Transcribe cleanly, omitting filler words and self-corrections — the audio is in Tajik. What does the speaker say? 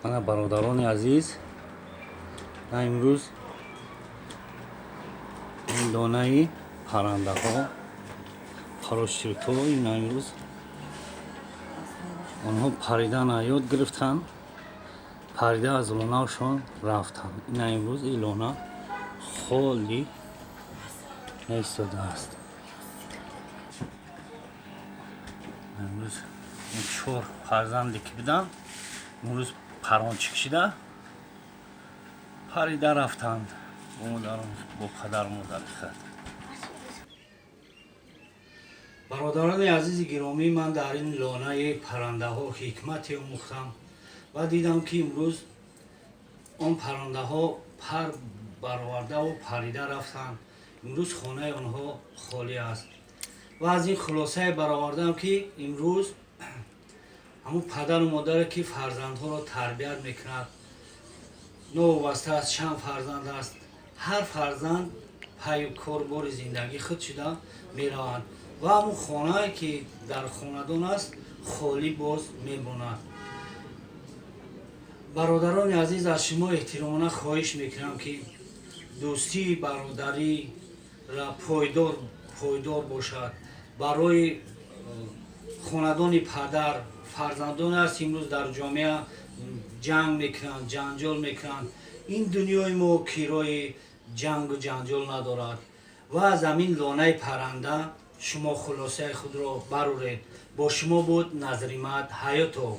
Мана, бародарони азиз, на имрӯз ин лонаи паррандаҳо, парошютҳо, ина имрӯз онҳо паридана ёд гирифтанд, парида аз лонаашон рафтанд. Ина имрӯз ин лона холӣ наистодааст. Имрӯз ин чор фарзанде ки буданд, имрӯз парончик шида парида рафтанд бо модарон, бо падару модари худ. Бародарони азизи гиромӣ, ман дар ин лонаи паррандаҳо ҳикмате омӯхтам ва дидам, ки имрӯз он паррандаҳо пар баровардаву парида рафтанд. Имрӯз хонаи онҳо холӣ аст ва аз ин хулосае баровардам, ки имрӯз ҳамун падару модаре ки фарзандҳоро тарбият мекунад, новобаста аз чанд фарзанд аст, ҳар фарзанд пайю корбори зиндагӣ худ шуда мераванд ва ҳамун хонае ки дар хонадон аст, холӣ боз мемонад. Бародарони азиз, аз шумо эҳтиромона хоҳиш мекунам, ки дӯстии бародариро пойдор бошад. Барои хонадони падар фарзандон аст, имрӯз дар ҷомеа ҷанг мекунанд, ҷанҷол мекунанд. Ин дунёи мо кирои ҷангу ҷанҷол надорад ва аз ҳамин лонаи парранда шумо хулосаи худро бароред. Бо шумо буд Назримад Ҳаётов.